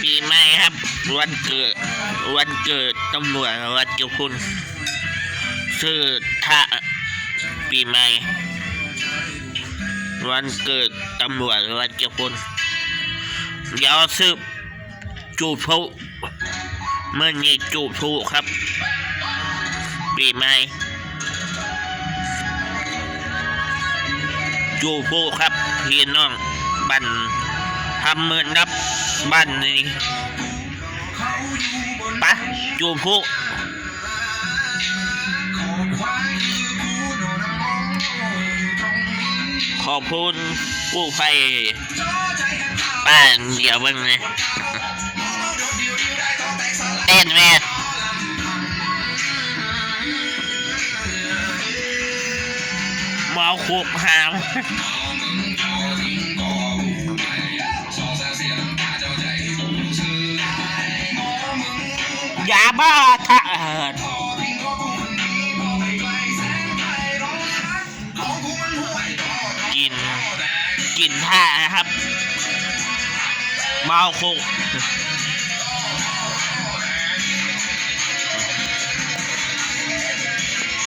ປີໃໝ່ຄັບ ວັນເກີດ ວັນເກີດຕຳຫຼວດ ວັນເຈົ້າຄຸນ ຊື້ທະ ປີໃໝ່ ວັນເກີດຕຳຫຼວດ ວັນເຈົ້າຄຸນ ດຽວຊື້ ຈູບພູ ມື້ນີ້ຈູບພູຄັບ ປີໃໝ່ ຈູບພູຄັບ ພີ່ນ້ອງ ບັນ ທຳມືນກັບບ້ານນີ້ ປະ ຈູບພູ ຂອບຄຸນກູ້ໄພ ປ້າ ດຽວເບິ່ງແດ່ ເຕັ້ນແມ່ ເມົາຄຸກຫາມ ຢາບ້າທະ ກິນ ກິນທ່ານະຄັບ ເມົາຄຸກ